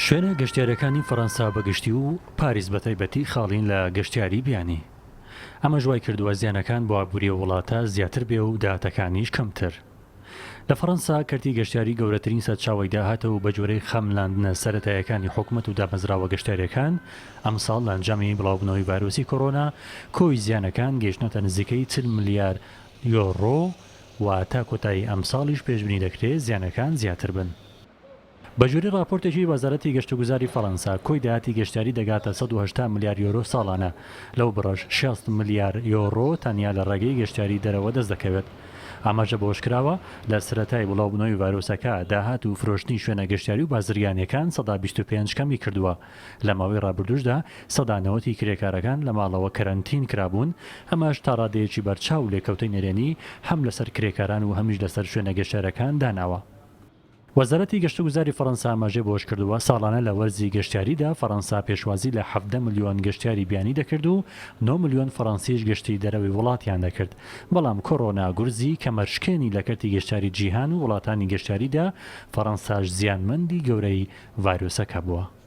شوێنە گەشتیارییەکانی فەرەنسا بە گشتی و پاریس بە تایبەتی خاڵین لە گەشتیاری بیانی. ئەمەش وایکردووە زیانەکان بۆ ئابووری ئەو وڵاتە زیاتر بێ و داهاتەکانیش کەمتر. لە فەرەنسا کەرتی گەشتیاری گەورەترین سەرچاوەی داهاتە و بەگوێرەی خەملاندنە سەرەتاییەکانی حکومەت و دامەزراوە گەشتیارییەکان ئەمساڵ لە ئەنجامی بڵاوبوونەوەی ڤایرۆسی کۆرۆنا کۆی زیانەکان گەیشتنەتە نزیکەی 40 ملیار یۆرۆ و تا کۆتایی ئەمساڵیش پێشبینی دەکرێت زیانەکان زیاتر بن. بەگوێرەی ڕاپۆرتێکی وەزارەتی گەشتوگوزاری فەرەنسا، کۆی داهاتی گەشتیاری دەگاتە 180 ملیار یۆرۆ ساڵانە، لەو بڕەش 60 ملیار یۆرۆ تەنیا لە ڕێگەی گەشتیاری دەرەوە دەستدەکەوێت. ئاماژە بەوەشکراوە، لە سەرەتای بڵاوبوونەوەی ڤایرۆسەکە، داهات و فرۆشتنی شوێنە گەشتیاری و بازرگانییەکان 25% کەمیکردووە. لە ماوەی ڕابردووشدا 90% ی کرێکارەکان لە ماڵەوە کەرەنتین کرابوون، ئەمەش تاڕادەیەکی بەرچاو لێکەوتەی نەرێنی هەم لەسەر کرێکاران و هەمیش لەسەر شوێنە گەشتیارەکان داناوە. وەزارەتی گەشتوگوزاری فەرەنسا ئاماژەی بەوەشکردووە، ساڵانە لە وەرزی گەشتیاریدا فەرەنسا پێشوازی لە 17 ملیۆن گەشتیاری بیانی دەکرد و نۆ ملیۆن فەرەنسیش گەشتی دەرەوەی وڵاتیان دەکرد، بەڵام کۆرۆنا گورزی کەمەرشکێنی لە کەرتی گەشتیاری جیهان و وڵاتانی گەشتیاریدا، فەرەنساش زیانمەندی گەورەی ڤایرۆسەکە بووە.